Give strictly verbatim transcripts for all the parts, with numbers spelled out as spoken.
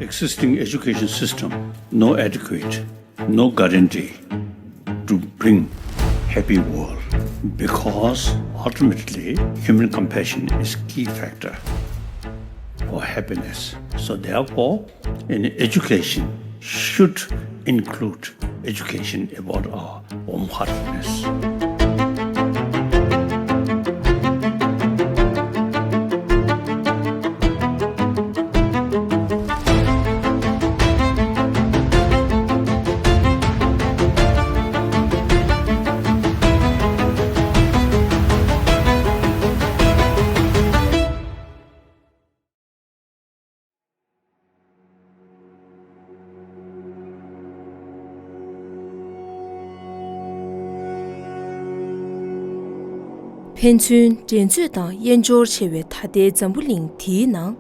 Existing education system, no adequate, no guarantee to bring happy world, because ultimately human compassion is key factor for happiness. So therefore, in education should include education about our warm-heartedness. ཕན་ཚུན་འགྲན་རྩོད་དང་དབྱེན་སྦྱོར་ཆེ་བའི་ད་ལྟའི་འཛམ་བུ་གླིང་འདིའི་ནང་།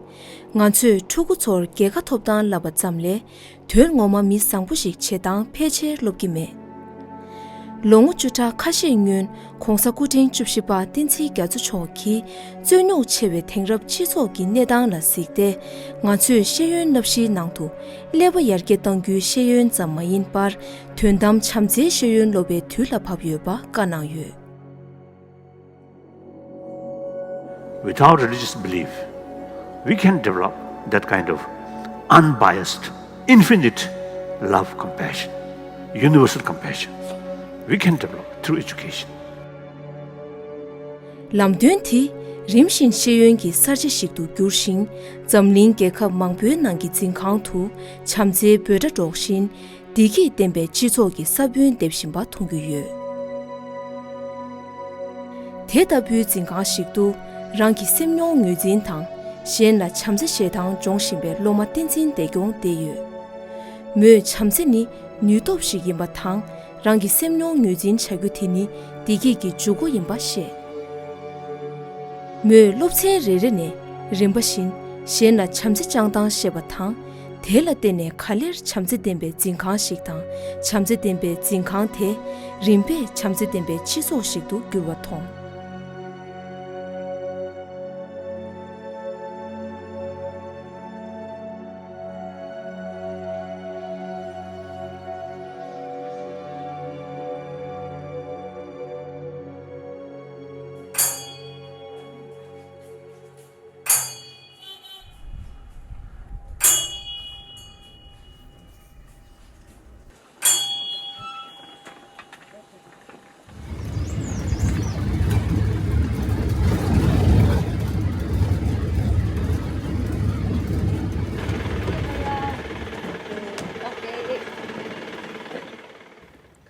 ང་ཚོས་ཕྲུ་གུ་ཚོར་རྒྱལ་ཁ་ཐོབ་སྟངས་བསླབ་པ་ཙམ་ལས། དོན་ངོ་མ་མི་བཟང་པོ་ཞིག་བྱེད་སྟངས་ཕལ་ཆེར་སློབ་ཀྱི་མེད། ལོ་ངོ་བཅུ་ཕྲག་ཁ་ཤས་སྔོན་༸གོང་ས་སྐུ་ཕྲེང་བཅུ་བཞི་པ་བསྟན་འཛིན་རྒྱ་མཚོ་མཆོག་གིས་རྩོད་རྙོག་ཆེ་བའི་དེང་རབས་སྤྱི་ཚོགས་ཀྱི་གནས་སྟངས་ལ་གཟིགས་ཏེ། ང་ཚོས་ཤེས་ཡོན་བསླབ་གཞིའི་ནང་དུ་ཀླད་པ་ཡར་རྒྱས་གཏང་རྒྱུའི་ཤེས་ཡོན་ཙམ་མ་ཡིན་པར། དོན་དམ་བྱམས་བརྩེའི་ཤེས་ཡོན་སློབ་པའི་དུས་ལ་བབ་ཡོད་པ་བཀའ་གནང་ཡོད། Without religious belief, we can develop that kind of unbiased, infinite love, compassion, universal compassion. We can develop through education. ལམ་སྟོན་དེ་རིམ་བཞིན་ཤེས་ཡོན་གྱི་གསར་བརྗེ་ཞིག་ཏུ་འགྱུར་ཞིང་། འཛམ་གླིང་རྒྱལ་ཁབ་མང་པོའི་ནང་གི་འཛིན་ཁང་དུ་བྱམས་བརྩེའི་འབོད་སྒྲ་སྒྲོག་བཞིན། བདེ་སྐྱིད་ལྡན་པའི་སྤྱི་ཚོགས་ཀྱི་ས་བོན་འདེབས་བཞིན་པ་མཐོང་རྒྱུ་ཡོད། དེ་ལྟ་བུའི་འཛིན་ཁང་ཞིག་ཏུ་རང་གི་སེམས་མྱོང་ངོས་འཛིན་དང་། གཞན་ལ་བྱམས་བརྩེ་བྱེད་སྟངས་སྦྱོང་བཞིན་པའི་སློབ་མ་བསྟན་འཛིན་བདེ་སྐྱོང་བསྡད་ཡོད། མོས་བྱམས་བརྩེ་ནི་ནུས་སྟོབས་ཤིག་ཡིན་པ་དང་། རང་གི་སེམས་མྱོང་ངོས་འཛིན་བྱ་རྒྱུ་དེ་ནི་བདེ་སྐྱིད་ཀྱི་འཇུག་སྒོ་ཡིན་པ་ཤེས། མོས་སློབ་ཚན་རེ་རེ་ནས་རིམ་པ་བཞིན་གཞན་ལ་བྱམས་བརྩེ་བཅངས་སྟངས་ཤེས་པ་དང་། དེ་ལ་བརྟེན་ནས་ག་ལེར་བྱམས་བརྩེ་ལྡན་པའི་འཛིན་ཁང་ཞིག་དང་། བྱམས་བརྩེ་ལྡན་པའི་འཛིན་ཁང་དེ་རིམ་པས་བྱམས་བརྩེ་ལྡན་པའི་སྤྱི་ཚོགས་ཤིག་ཏུ་འགྱུར་བ་མཐོང་།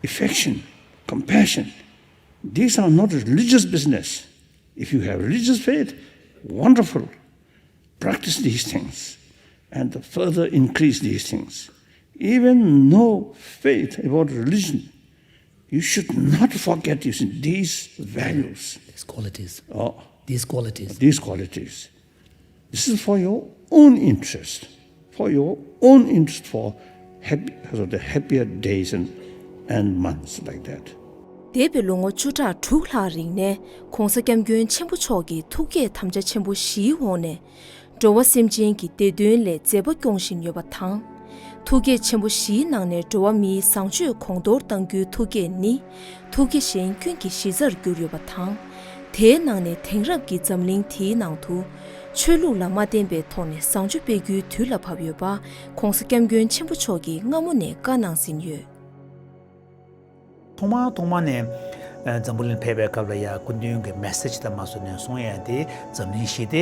Affection, compassion, these are not religious business. If you have religious faith, wonderful. Practice these things and further increase these things. Even no faith about religion, you should not forget, you see, these values. These qualities. Oh, these qualities. These qualities. This is for your own interest, for your own interest, for happy, so the happier days and, and months like that. འདས་པའི་ལོ་ངོ་བཅུ་ཕྲག་དྲུག་ལྷག་རིང་ནས་༸གོང་ས་༸སྐྱབས་མགོན་ཆེན་པོ་མཆོག་གི་ཐུགས་བསྐྱེད་དམ་བཅའ་ཆེན་པོ་བཞིའི་འོག་ནས། འགྲོ་བ་སེམས་ཅན་གྱི་བདེ་དོན་ལ་མཛད་པ་སྐྱོང་བཞིན་ཡོད་པ་དང་། ཐུགས་བསྐྱེད་ཆེན་པོ་བཞིའི་ནང་ནས་འགྲོ་བ་མིའི་བཟང་སྤྱོད་གོང་མཐོར་གཏང་རྒྱུའི་ཐུགས་བསྐྱེད་ནི། ཐུགས་བསྐྱེད་གཞན་ཀུན་གྱི་གཞི་རྩར་གྱུར་ཡོད་པ་དང་། དེའི་ནང་ནས་དེང་རབས་ཀྱི་འཛམ་གླིང་དེའི་ནང་དུ། ཆོས་ལུགས་ལ་མ་བརྟེན་པའི་ཐོག་ནས་བཟང་སྤྱོད་སྤེལ་རྒྱུའི་དུས་ལ་བབ་ཡོད་པ། ༸གོང་ས་༸སྐྱབས་མགོན་ཆེན་པོ་མཆོག་གིས་སྔ་མོ་ནས་བཀའ་གནང་ཟིན་ཡོད། ཐོག་མ་ཐོག་མ་ནས་ཨ་འཛམ་བུ་གླིང་ཕེབས་པའི་སྐབས་ལ་ཡ་སྐུ་མདུན་གྱི་མེ་སེ་ཇི་དང་མ་སོ་ནས་གསུང་ཡ་དེ་འཛམ་གླིང་ཞི་བདེ།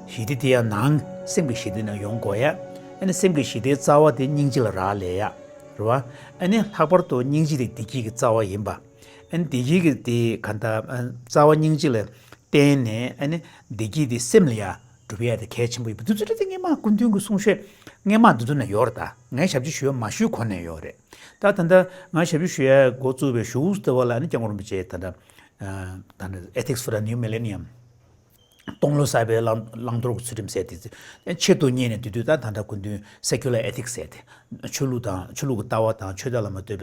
ཞི་བདེ་དེ་ཡང་ནང་སེམས་ཀྱི་ཞི་བདེ་ནང་ཡོང་དགོས་ཡ། ཨ་ནི་སེམས་ཀྱི་ཞི་བདེའི་རྩ་བ་དེ་སྙིང་རྗེ་ལ་རག་ལས་ཡ། རེད་བ། ཨ་ནི་ལྷག་པར་དུ་སྙིང་རྗེ་དེ་བདེ་སྐྱིད་ཀྱི་རྩ་བ་ཡིན་པ། ཨ་ནི་བདེ་སྐྱིད་ཀྱི་དེ་ག་ད་རྩ་བ་སྙིང་རྗེ་ལ་བརྟེན་ནས་ཨ་ནི་བདེ་སྐྱིད་དེ་སེམས་ལ་ཡ་སྒྲུབ་ཡ་དེ་གལ་ཆེན་པོ་ཡིན་པ་འདི་ཚོ་དེ་སྔས་མ་སྐུ་མདུན་གྱི་གསུང་བཤད་སྔས་མ་འདི་ཚོ་ན་ཡོད་རེད། ད་ངས་ཞབས་ཕྱི་ཞུ་ཡ་མ་ཞུས་གོང་ནས་ཡོད་རེད། ད་ད་ལྟ་ང་ཞབས་ཕྱི་ཞུ་ཡ་འགོ་བཙུགས་པའི་གཞུག་ལྟ་བ་ལ་ནི་སྐྱབས་མགོན་རིན་པོ་ཆེ་ད་ལྟ་ད་ལྟ་Ethics for a New Millennium སྟོང་ལོ་གསར་པའི་བླང་བླང་དོར་གྱི་ཚུལ་ཁྲིམས་ཟེར་དེ་ཆེད་དུ་གཉེར་ནས་དེ་དུས་ད་ད་ལྟ་སྐུ་མདུན་secular ethics ཟེར་དེ་ཆོས་ལུགས་དང་ཆོས་ལུགས་ཀྱི་ལྟ་བ་དང་ཆོས་དད་ལ་མ་ལྟོས་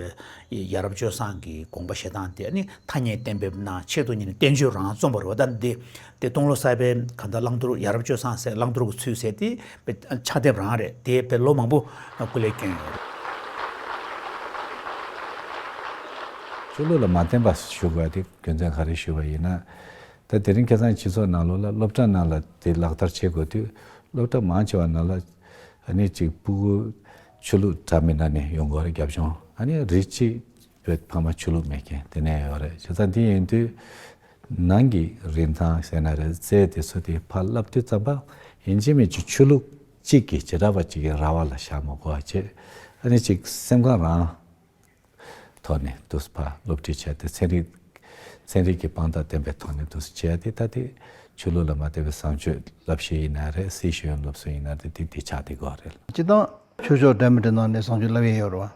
པའི་ཡ་རབས་སྤྱོད་བཟང་གི་དགོངས་པ་བཞེས་སྟངས་དེ་ནི་ཐ་སྙད་གཏན་འབེབས་གནང་ཆེད་དུ་གཉེར་ནས་བསྟན་བཅོས་རང་རྩོམ་པ་རེད་བ། ད་འདི་དེ་སྟོང་ལོ་གསར་པའི་ག་ད་བླང་དོར་ཡ་རབས་སྤྱོད་བཟང་ཟེར་བླང་དོར་གྱི་ཚུལ་ཟེར་དེ་དཔེ་ཕྱག་དེབ་རང་རེད། དེ་དཔེ་ལོ་མང་པོ་སྐུ་ལས་བསྐྱོན་ཡོད་རེད། ཆོས་ལུགས་ལ་མ་བརྟེན་པ་ཞུ་དགོས་དེ་རྒྱུ་མཚན་ག་རེ་ཞུ་བ་ཡིན་ན། ད་དེ་རིང་ཁ་སང་སྤྱི་ཚོགས་ནང་ལོགས་ལ་སློབ་གྲྭ་ནང་ལ་དེ་ལག་བསྟར་བྱེད་དགོས་དུས་སློབ་གྲྭ་མང་ཆེ་བ་ནང་ལ་ཨ་ནི་གཅིག་ཕྲུ་གུ་ཆོས་ལུགས་འདྲ་མིན་ནང་ནས་ཡོང་དགོས་རེད། རྒྱབ་ལྗོངས་ཨ་ནི་རིགས་གཅིག་བོད་ཕ་མ་ཆོས་ལུགས་མེད་མཁན་དེ་ནས་ཡོད་རེད། བྱས་ཙང་དེ་ཡིན་དུས་ནང་གི་རིན་ཐང་ཟེར་ན་རེད། རྩལ་དེ་ཚོ་དེ་ཕར་བསླབ་དུས་ཙམ་པ་ཡིན་གཅིག་མིན་གཅིག་ཆོས་ལུགས་གཅིག་གི་བྱེ་བྲག་པ་གཅིག་གི་ར་བ་ལ་བཞག་མ་དགོས་པ་བྱས། ཨ་ནི་གཅིག་སེམས་ཁམས་རང་ཐོག་ནས་འདུག་ཕར་སློབ་ཁྲིད་བྱས་ཏེ་ཚན་རིག་ཚན་རིག་གི་དཔང་རྟགས་ལྡན་པའི་ཐོག་ནས་འདུག་བྱས་ཏེ་ད་དེ་ཆོས་ལུགས་ལ་མ་ལྟོས་པའི་བཟང་སྤྱོད་བསླབ་གཞི་ཡིན་ན་རེད། སྲིད་ཤེས་ཡོན་སློབ་གསོ་ཡིན་ན་རེད། དེ་དེ་ཆགས་བསྡད་ཀྱི་ཡོད་རེད། སྤྱིར་བཏང་ཆོས་ཕྱོགས་འདྲ་མི་འདྲ་ནང་ནས་བཟང་སྤྱོད་བསླབ་ཡས་ཡོད་རེད་བ།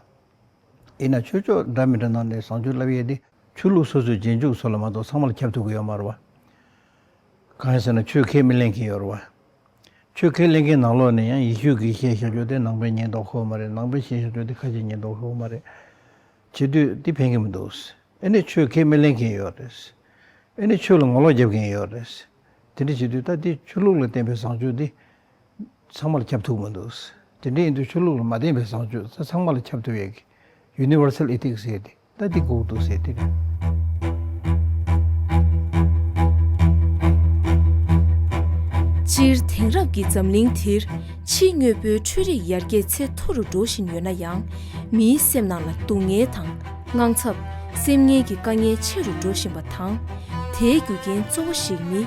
ཡིན་ན་ཆོས་ཕྱོགས་འདྲ་མི་འདྲ་ནང་ནས་བཟང་སྤྱོད་བསླབ་ཡས་དེ་ཆོས་ལུགས་སོ་སོའི་རྗེས་འཇུག་ཚོ་ལ་མ་གཏོགས་ཚང་མ་ལ་ཁྱབ་ཐུབ་ཀྱི་ཡོད་མ་རེད་བ། གང་ཡིན་ཟེར་ན་ཆོས་ཁས་མི་ལེན་མཁན་ཡོད་རེད་བ། ཆོས་ཁས་ལེན་མཁན་ནང་ལོགས་ནས་ཡང་ཡེ་ཤུ་གིས་བཤད་བཞག་རྒྱུ་དེ་ནང་པའི་ཉེན་རྟོག་ཁུར་མ་རེད། ནང་པའི་བཤད་བཞག་རྒྱུ་དེ་ཁ་ཆེ་ཉེན་རྟོག་ཁུར་མ་རེད། བྱེད་དུས་འདི་ཕན་གྱི་མི་འདུག། ཨེ་ནི་ཆོས་ཁས་མི་ལེན་མཁན་ཡོད་རེད། ཨེ་ནི་ཆོས་ལ་ངོ་ལོག་རྒྱབ་མཁན་ཡོད་རེད། དེ་འདྲ་བྱེད་དུས་ད་འདི་ཆོས་ལུགས་ལ་བརྟེན་པའི་བཟང་སྤྱོད་འདི་ཚང་མ་ལ་ཁྱབ་ཐུབ་མི་འདུག། དེ་འདྲ་ཡིན་དུས་ཆོས་ལུགས་ལ་མ་བརྟེན་པའི་བཟང་སྤྱོད་ཚང་མ་ལ་ཁྱབ་ཐུབ་ཡས་ཀྱི་ཡུ་ནི་ཝར་སལ་ཨེ་ཐིག་ཟེར་དེ། ད་འདི་དགོས་འདུག་ཟེར་དེ་རེད། སྤྱིར་དེང་རབས་ཀྱི་འཛམ་གླིང་འདིར་ཕྱིའི་དངོས་པོའི་འཕྲུལ་རིག་ཡར་རྒྱས་ཚད་མཐོ་རུ་འགྲོ་བཞིན་ཡོད་ན་ཡང་། མིའི་སེམས་ནང་ལ་སྡུག་བསྔལ་དང་དངངས་འཚབ། སེམས་ངལ་གྱི་དཀའ་ངལ་ཆེ་རུ་འགྲོ་བཞིན་པ་དང་། དེའི་རྒྱུ་རྐྱེན་གཙོ་བོ་ཞིག་ནི།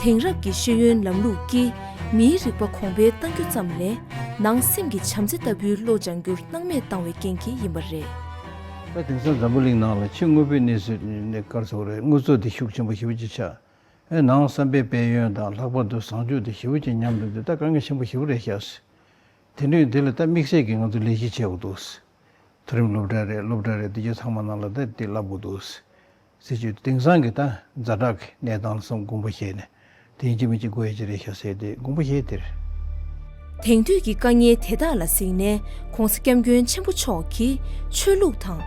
དེང་རབས་ཀྱི་ཤེས་ཡོན་ལམ་ལུགས་ཀྱིས་མིའི་རིག་པ་གོང་འཕེལ་གཏང་རྒྱུ་ཙམ་ལས། ནང་སེམས་ཀྱི་བྱམས་བརྩེ་ལྟ་བུའི་བློ་སྦྱང་རྒྱུར་སྣང་མེད་བཏང་བའི་རྐྱེན་གྱིས་ཡིན་པ་རེད། ད་དེང་སང་འཛམ་བུ་གླིང་ནང་ལ་ཕྱི་དངོས་པོའི་གནས་ཚུལ་ནས་ག་རེ་ཟེར་དགོས་རེད། དངོས་གཙོ་དེ་ཤུགས་ཆེན་པོ་ཞེ་པོ་ཅིག་ཆགས། ཨེ་ནང་བསམ་པའི་དཔལ་ཡོན་དང་ལྷག་པར་དུ་བཟང་སྤྱོད་དེ་ཞེ་པོ་ཅིག་ཉམས་འགྲོ་དུས་ད་དཀའ་ངལ་ཆེན་པོ་ཞེ་པོ་རེད་ཤག། དེ་འདྲའི་དེ་ལ་ད་དམིགས་བསལ་གྱིས་ང་ཚོ་ལས་གཞི་བྱེད་དགོས་འདུག། མཐོ་རིམ་སློབ་གྲྭ་རེད། སློབ་གྲྭ་རེད། དེ་ཚོ་ཚང་མ་ནང་ལ་ད་དེ་བསླབ་དགོས་འདུག། སྲིད་ཇུས་དེང་སང་གི་ད་ཛ་དྲག་གི་གནས་སྟངས་ལ་བསམ་དགོངས་པ་བཞེས་ནས་དེ་ཡིན་གཅིག་མིན་གཅིག་དགོས་ཡ་ཅིག་རེད་ཤག་ཟེར་ཏེ་དགོངས་པ་བཞེས་དེར། དེང་དུས་ཀྱི་དཀའ་ངལ་དེ་དག་ལ་གཟིགས་ནས་༸གོང་ས་༸སྐྱབས་མགོན་ཆེན་པོ་མཆོག་གིས་ཆོས་ལུགས་དང་།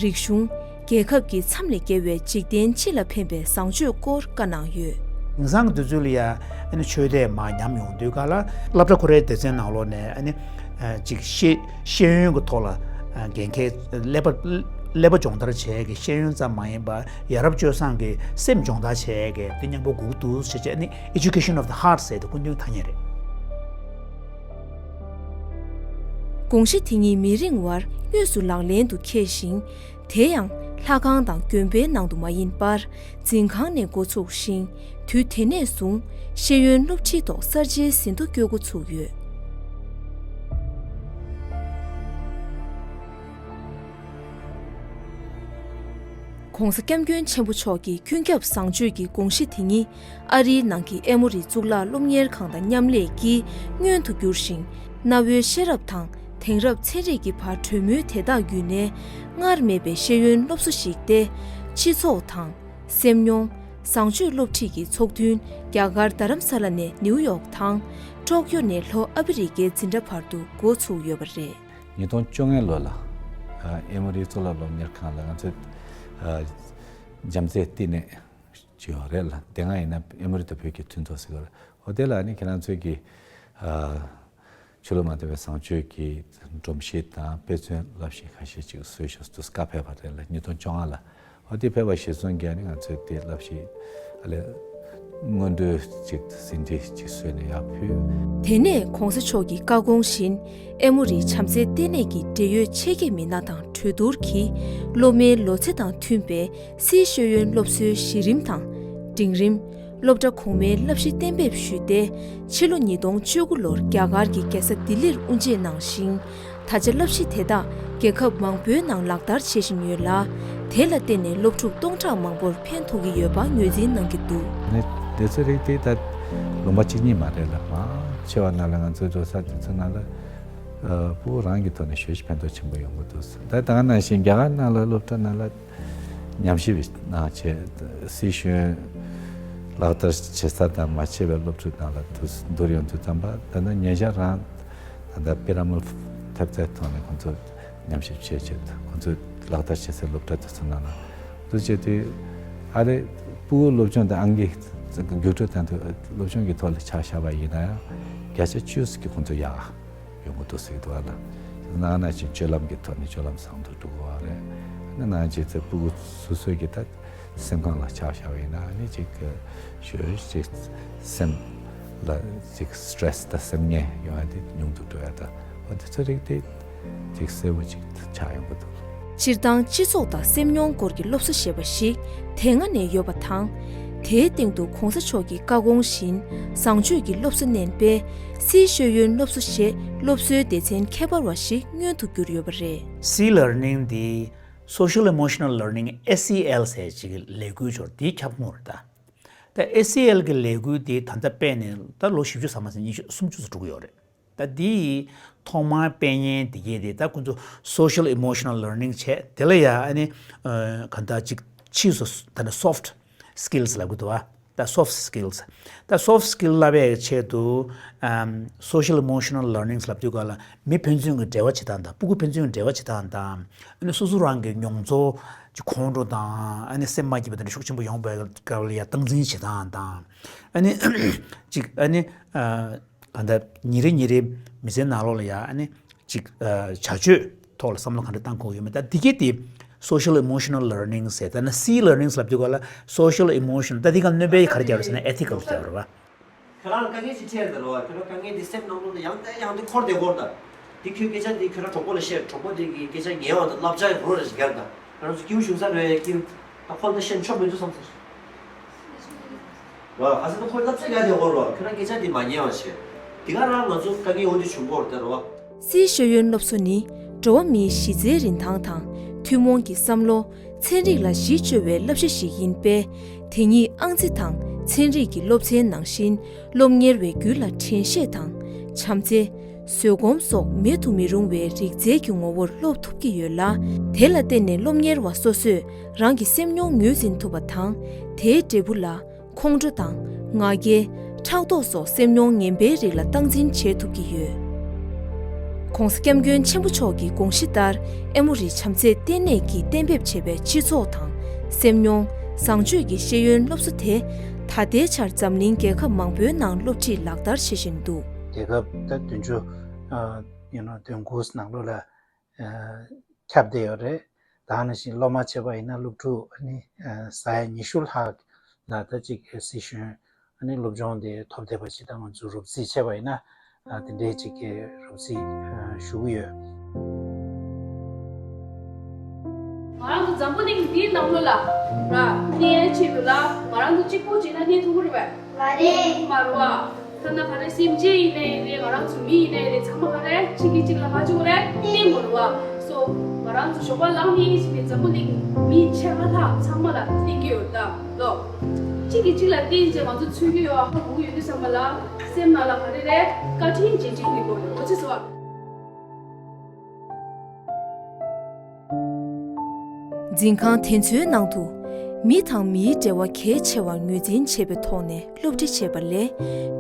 རིག་གཞུང་། རྒྱལ་ཁབ་ཀྱི་མཚམས་ལས་བརྒལ་བའི་འཇིག་རྟེན་སྤྱི་ལ་ཕན་པའི་བཟང་སྤྱོད་སྐོར་བཀའ་གནང་ཡོད། དེང་སང་གི་དུས་ཚོད་ལ་ཡ་ཨ་ནི་ཆོས་དད་མར་ཉམས་ཡོང་དུས་སྐབས་ལ་སློབ་གྲྭ་ཁོ་རའི་སྡེ་ཚན་ནང་ལོགས་ནས་ཨ་ནི་ཅིག་ཤེས་ཤེས་ཡོན་གྱི་ཐོག་ལ་འགན་འཁྱེར་ཀླད་པ་ཀླད་པ་སྦྱོང་བརྡར་བྱེད་ཡས་ཀྱི་ཤེས་ཡོན་ཙམ་མ་ཡིན་པར་ཡ་རབས་སྤྱོད་བཟང་གི་སེམས་སྦྱོང་བརྡར་བྱེད་ཡས་ཀྱི་དེ་མཉམ་པོ་དགོས་འདུག་ཟེར་བྱས་ཨ་ནི་Education of the Heart ཟེར་དེ་སྐུ་མདུན་ཐ་སྙད་རེད། དགོངས་གཞི་དེ་ཉིད་མི་རིང་བར་དངོས་སུ་ལག་ལེན་དུ་འཁེལ་ཞིང་། དེ་ཡང་ལྷ་ཁང་དང་དགོན་པའི་ནང་དུ་མ་ཡིན་པར་འཛིན་ཁང་ནས་འགོ་ཚུགས་ཤིང་། དུས་དེ་ནས་བཟུང་ཤེས་ཡོན་སློབ་ཁྲིད་ཐོག་གསར་བརྗེའི་ཟིན་ཐོ་བསྐྱོད་འགོ་ཚུགས་ཡོད། ༸གོང་ས་༸སྐྱབས་མགོན་ཆེན་པོ་མཆོག་གི་ཀུན་ཁྱབ་བཟང་སྤྱོད་ཀྱི་དགོངས་གཞི་དེ་ཉིད། ཨ་རིའི་ནང་གི་ཨེ་མོ་རི་གཙུག་ལག་སློབ་གཉེར་ཁང་དང་མཉམ་ལས་ཀྱིས་མངོན་དུ་གྱུར་ཞིང་། གནའ་བོའི་ཤེས་རབ་དང་དེང་རབས་ཚན་རིག་གི་བར་གྲོས་མོལ་དེ་དག་བརྒྱུད་ནས། སྔར་མེད་པའི་ཤེས་ཡོན་སློབ་གསོ་ཞིག་སྟེ། སྤྱི་ཚོགས་དང་། སེམས་མྱོང་། བཟང་སྤྱོད་སློབ་ཁྲིད་ཀྱི་ཚོགས་ཐུན་རྒྱ་གར་རྡ་རམ་ས་ལ་ནས་ནིའུ་ཡོག་དང་། ཀྲོག་ཡོ་ནས་ལྷོ་ཨ་ཕི་རི་ཀའི་འཛིན་གྲྭ་བར་དུ་འགོ་ཚུགས་ཡོད་པ་རེད། ཉིས་སྟོང་བཅོ་ལྔ་ལོ་ལ། ཨེ་མོ་རི་གཙུག་ལག་སློབ་གཉེར་ཁང་ལ་ང་ཚོས་བྱམས་བརྩེའི་བསྟི་གནས་ཅིག་ཡོད་རེད་ལ། དེ་སྔ་ཡིན་ན་ཨེ་མོ་རི་དང་བོད་ཀྱི་མཐུན་ཚོགས་ཟེར་གྱི་ཡོད་རེད། འོ་དེ་ལ་ནི་ཁྱེད་རང་ཚོས་ཀྱི་ཆོས་ལུགས་མ་དར་བའི་བཟང་སྤྱོད་ཀྱི་སྒྲོམ་གཞི་དང་དཔེ་མཚོན་བསླབ་གཞི་ཁ་ཤས་ཅིག་བཟོས་ཤག་འདུག་བཀའ་ཕེབས་པ་རེད་ལ། ཉིས་སྟོང་བཅོ་ལྔ་ལ། འོ་དེ་ཕེབས་པ་གཞིར་བཟུང་གིས་ནི་ང་ཚོས་དེ་བསླབ་གཞི་ཨ་ལས་སྔོན་འགྲོའི་ཅིག་ཟིན་བྲིས་ཅིག་བཟོས་ནས་ཡར་ཕུལ། དེ་ནས་༸གོང་ས་མཆོག་གི་བཀའ་དགོངས་བཞིན། ཨེ་མོ་རིའི་བྱམས་བརྩེའི་ལྟེ་གནས་ཀྱི་འབྲེལ་ཡོད་ཆེད་མཁས་མི་སྣ་དང་གྲོས་བསྡུར་གྱིས། སློབ་མའི་ལོ་ཚད་དང་མཐུན་པའི་སིའི་ཤེས་ཡོན་སློབ་གསོའི་གཞི་རིམ་དང་། འབྲིང་རིམ། སློབ་གྲྭ་གོང་མའི་བསླབ་གཞི་གཏན་འབེབས་ཞུས་ཏེ། ཕྱི་ལོ་ཉིས་སྟོང་བཅུ་དགུ་ལོར་རྒྱ་གར་གྱི་རྒྱལ་ས་ལྡི་ལིར་དབུ་འབྱེད་གནང་ཞིང་། ད་ཆ་བསླབ་གཞི་དེ་དག་རྒྱལ་ཁབ་མང་པོའི་ནང་ལག་བསྟར་བྱེད་བཞིན་ཡོད་ལ། དེ་ལ་བརྟེན་ནས་སློབ་ཕྲུག་སྟོང་ཕྲག་མང་པོར་ཕན་ཐོགས་ཀྱི་ཡོད་པ་ངོས་འཛིན་གནང་གི་འདུག། ནི་དེ་ཚོའི་རིགས་དེ་ད་ལུང་པ་གཅིག་གཉིས་མ་རེད་ལ། མང་ཆེ་བ་ནང་ལ་ང་ཚོའི་འགྲོ་ས་དེ་ཚོ་ནང་ལ་ཕྲུ་གུ་རང་གི་ཐོག་ནས་ཞེ་པོ་ཕན་ཐོགས་ཆེན་པོ་ཡོང་གི་འདུག། ད་ད་ག་ནང་བཞིན་རྒྱ་གར་ནང་ལ་སློབ་གྲྭ་ནང་ལ། ཉམས་ཞིབ་གནང་བྱས་སྲིད་གཞུང་ ལག་བསྟར་བྱེད་ས་དང་མ་བྱས་པའི་སློབ་ཕྲུག་ནང་ལ་དུ་འདུར་ཡོང་དུས་ཙམ་པ། ད་ལྟ་ཉེ་ཆར་རང་ད་ལྟ་པི་ར་མལ་ཐེབས་རྩའི་ཐོག་ནས་ཁོང་ཚོ་ཉམས་ཞིབ་བྱས་བྱས་ཁོང་ཚོས་ལག་བསྟར་བྱེད་སའི་སློབ་གྲྭ་དེ་ཚོ་ནང་ལ་དུ་བྱས་དུས། ཨ་རེ། ཕྲུ་གུ་སློབ་སྦྱོང་དང་ཨང་ཀི་རྒྱུགས་སྤྲོད་དང་དུ་སློབ་སྦྱོང་གི་ཐོག་ལ་ཆ་བཞག་པ་ཡིན་ན་ཡང་བརྒྱ་ཆ་བཅུ་ཙམ་གྱིས་ཁོང་ཚོ་ཡག་ཡོང་གི་འདུག་ཟེར་གྱི་འདུག་ཨ་ལ། ནང་ན་ཅིག་སྤྱོད་ལམ་གྱི་ཐོག་ནས་སྤྱོད་ལམ་བཟང་དུ་འགྲོ་གི་ཡོད་རེད། ཨ་ནི་ནང་ཅིག་ཚེ་ཕྲུ་གུ་སོ་སོའི་གི་ད་སེམས་ཁམས་ལ་ཆ་བཞག་པ་ཡིན་ན་ཨ་ནི་ཅིག་ཞོ་ཅིག་སེམས་ལ་ཅིག་སི་ཊེ་རེ་སི་དང་སེམས་ངལ་ཡོང་ཡ་དེ་ཉུང་དུ་འགྲོ་ཡ་ད་འོ་དེ་ཚོ་རིགས་དེ་ཅིག་གསལ་བོ་ཅིག་ཆགས་ཡོང་གི་འདུག་སྤྱིར་བཏང་སྤྱི་ཚོགས་དང་སེམས་མྱོང་སྐོར་གྱི་སློབ་གསོ་ཞེས་པ་ཞིག་དེ་སྔ་ནས་ཡོད་པ་དང་། དེའི་སྟེང་དུ་གོང་ས་མཆོག་གི་བཀའ་དགོངས་བཞིན་བཟང་སྤྱོད་ཀྱི་སློབ་གསོ་བསྣན་པས། སིའི་ཤེས་ཡོན་སློབ་གསོ་ཞེས་སློབ་གསོའི་སྡེ་ཚན་ཁྱད་པར་བ་ཞིག་མངོན་དུ་གྱུར་ཡོད་པ་རེད། སི་ལར་ནིང་འདི་Social Emotional Learning S E L ཟེར་ཅིག་ལས་འགུལ་ཆོར་འདིའི་ཁྱབ་ཁོངས་རེད་ད། ད་S E L གི་ལས་འགུལ་འདི་ད་ལྟ་སྤེལ་ནས་ད་ལོ་བཞི་བཅུ་ཙམ་མ་ཟད་ཉི་ཤུ་སུམ་ཅུ་ཙམ་འགྲོ་གི་ཡོད་རེད། ད་འདིའི་ཐོག་མར་སྤེལ་མཁན་འདི་གས་དེ་ད་ཁོ་ཚོ་Social Emotional Learning བྱས། དེ་ལ་ཡ་ཨ་ནི་ཨ་གང་ལྟར་ཅིག་ཕྱིས་སུ་ད་ནི་soft skills ལབ་གི་འདུག་བ། ད་soft skills། ད་soft skill ལབ་པའི་ཆེད་དུ་ཨམ་Social Emotional Learning ལབ་དུས་ག་ལ་མི་ཕན་ཚུན་གྱི་འབྲེལ་བ་བྱེད་སྟངས་དང་། ཕྲུ་གུ་ཕན་ཚུན་གྱི་འབྲེལ་བ་བྱེད་སྟངས་དང་། ཨ་ནི་སོ་སོ་རང་གི་མྱོང་ཚོར་གྱི་ཁོང་ཁྲོ་དང་། ཨ་ནི་སེམས་མ་སྐྱིད་པ་དེ་འདྲ་ཤུགས་ཆེན་པོ་ཡོང་བའི་སྐབས་ལ་ཡ་སྟངས་འཛིན་བྱེད་སྟངས་དང་། ཨ་ནི་ཅིག་ཨ་ནི་ཨ་གང་ལྟར་ཉིན་རེ་ཉིན་རེ་མི་ཚེའི་ནང་ལོགས་ལ་ཡ་ཨ་ནི་ཅིག་ཨ་བྱ་སྤྱོད་ཐོག་ལ་བསམ་བློ་གང་འདྲ་བཏང་དགོས་ཡོད་མེད། ད་འདི་གས་དེ་Social Emotional Learning ཟེར། ད་ནི་སི་ལར་ནིང་ལབ་དུས་ག་ལ་Social Emotional། ད་འདི་ག་སྣོན་པའི་ག་རེ་རྒྱག་རེད་ཟེར་ན་Ethical རྒྱག་རེད་བ། ཁྱོད་རང་དཀའ་ངལ་ཅིག་འཕྲད་ཟེར་བ། ཁྱོད་རང་དཀའ་ངལ་འདི་སེམས་ནང་ལོགས་ལ་ཡང་དེ་ཡང་དེ་འཁོར་དེ་འཁོར་དང་། འདི་ཁྱོད་སྐད་ཆ་འདི་ཁྱོད་རང་གྲོགས་པོ་ལ་བཤད། གྲོགས་པོ་དེ་གི་སྐད་ཆ་ཉན་བ་དང་བསླབ་བྱ་རོ་རེ་ཞིག་རྒྱག་དང་། ཁྱོད་རང་ཚོ་སྐྱིད་པོ་བྱུང་ས་རེད། སྐྱིད་ད་ཁོ་ལ་བཤད་ཆོག་མི་འདུག་བསམ་ཟེར། རོ་ག་ས་ད་ཁོ་བསླབ་བྱ་རྒྱག་དེ་འཁོར་རོ། ཁྱོད་རང་སྐད་ཆ་འདི་མ་ཉན་བ་བྱས། འདི་ག་རང་ང་ཚོ་དཀའ་ངལ་འོ་འདི་བྱུང་གོ་རེད་ད་རོ། སིའི་ཤེས་ཡོན་སློབ་གསོ་ནི་འགྲོ་བ་མིའི་གཞི་རྩའི་རིན་ཐང་དང་ཐུན་མོང་གི་བསམ་བློ། ཚན་རིག་ལ་གཞི་བཅོལ་བའི་བསླབ་བྱ་ཞིག་ཡིན་པས། དེ་ཉིད་ཨང་རྩིས་དང་ཚན་རིག་གི་སློབ་ཚན་ནང་བཞིན་སློབ་གཉེར་བའི་རྒྱུད་ལ་དྲན་ཤེས་དང་བྱམས་བརྩེ། བཟོད་སྒོམ་སོགས་མེད་དུ་མི་རུང་བའི་རིག་རྩལ་གྱི་ངོ་བོར་སློབ་ཐུབ་ཀྱི་ཡོད་ལ། དེ་ལ་བརྟེན་ནས་སློབ་གཉེར་བ་སོ་སོས་རང་གི་སེམས་མྱོང་ངོས་འཛིན་ཐུབ་པ་དང་། དེའི་འབྲས་བུ་ལ་ཁོང་ཁྲོ་དང་ང་རྒྱལ། ཕྲག་དོག་སོགས་སེམས་མྱོང་ངན་པའི་རིགས་ལ་སྟངས་འཛིན་བྱེད་ཐུབ་ཀྱི་ཡོད། ༸གོང་ས་༸སྐྱབས་མགོན་ཆེན་པོ་མཆོག་གི་དགོངས་གཞི་ལྟར། ཨེ་མོ་རི་བྱམས་བརྩེའི་ལྟེ་གནས་ཀྱིས་གཏན་འབེབས་བྱས་པའི་སྤྱི་ཚོགས་དང་སེམས་མྱོང་། བཟང་སྤྱོད་ཀྱི་ཤེས་ཡོན་སློབ་གསོ་དེ། ད་ལྟའི་ཆར་འཛམ་གླིང་རྒྱལ་ཁབ་མང་པོའི་ནང་སློབ་ཁྲིད་ལག་བསྟར་བྱེད་བཞིན་འདུག་རྒྱལ་ཁབ་ད་བདུན་ཅུ་ཨ་ཡིན་ནོ་བདུན་དགུ་ནང་ལོགས་ལ་ཨ་ཁྱབ་བསྡད་ཡོད་རེད། ད་ནང་བཞིན་སློབ་མ་བྱས་པ་ཡིན་ན་སློབ་ཕྲུག་ཨ་ནི་ཨ་ས་ཡ་ཉི་ཤུ་ལྷག་ལ་ད་ཅིག་སི་ཤེས་ཡོན་ཨ་ནི་སློབ་སྦྱོང་དེ་ཐོབ་བསྡད་པ་ཞིག་ད་ང་ཚོ་རོབ་རྩིས་བྱས་པ་ཡིན་ན་ཨ་དེ་འདྲའི་ཅིག་གི་རོབ་རྩིས་ཨ་ཞུ་གི་ཡོད། ང་རང་ཚོ་འཛམ་བུ་གླིང་འདིའི་ནང་ལོགས་ལ་ར་གནས་ཡའི་ཆེད་དུ་ལ་ང་རང་ཚོ་གཅིག་པོ་བྱས་ན་གནས་ཐུབ་ཀྱི་རེད་པས། མ་རེད། མ་རེད་བ། ཐ་ན་ག་རེ་སེམས་ཅན་ཡིན་ནའི་རེད། ང་རང་ཚོ་མི་ཡིན་ནའི་རེད། ཚང་མ་ག་རེ་གཅིག་གིས་གཅིག་ལ་ག་ཅིག་རེད་བརྟེན་དགོས་རེད་བ། སོ་ང་རང་ཚོ་ཞོགས་པ་ལངས་ནས་ཕྱིན་ནས་འཛམ་བུ་གླིང་མི་ཆེ་ལྷག་ལྷག་ཚང་མ་ལ་བརྟེན་གྱི་ཡོད་ད་ལོ། གཅིག་གིས་གཅིག་ལ་བརྟེན་བྱས་ང་ཚོ་འཚོ་གི་ཡོད། ཧ་གོ་གི་ཡོད་དུས་ཙམ་པ་ལ་སེམས་ནང་ལ་ག་རེ་རེད། བཀའ་དྲིན་རྗེས་དྲན་གྱི་སྒོ་ནས་འོ་ཅི་སོ། འཛིན་ཁང་དེ་ཚོའི་ནང་དུ་མི་དང་མིའི་འབྲེལ་བ་གལ་ཆེ་བར་ངོས་འཛིན་བྱས་པའི་ཐོག་ནས་སློབ་ཁྲིད་བྱེད་པ་ལས་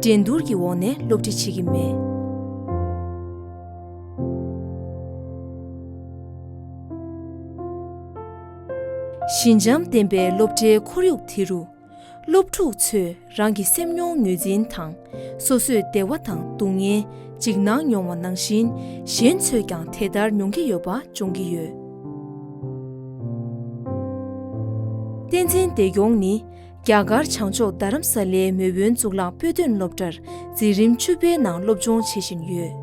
འགྲན་བསྡུར་གྱི་འོག་ནས་སློབ་ཁྲིད་བྱེད་ཀྱི་མེད། ཞི་འཇམ་ལྡན་པའི་སློབ་གྲྭའི་ཁོར་ཡུག་དེ་རུ། སློབ་ཕྲུག་ཚོས་རང་གི་སེམས་མྱོང་ངོས་འཛིན་དང་། སོ་སོས་བདེ་བ་དང་སྡུག་བསྔལ། འཇིགས་སྣང་མྱོང་བ་ནང་བཞིན་གཞན་ཚོས་ཀྱང་དེ་ལྟར་མྱོང་གི་ཡོད་པ་སྦྱོང་གི་ཡོད། བསྟན་འཛིན་བདེ་སྐྱོང་ནི་རྒྱ་གར་བྱང་ཕྱོགས་རྡ་རམ་ས་ལའི་མོས་བོན་གཙུག་ལག་དཔེ་སྟོན་སློབ་གྲྭར་འཛིན་རིམ་བཅུ་པའི་ནང་སློབ་སྦྱོང་བྱེད་བཞིན་ཡོད།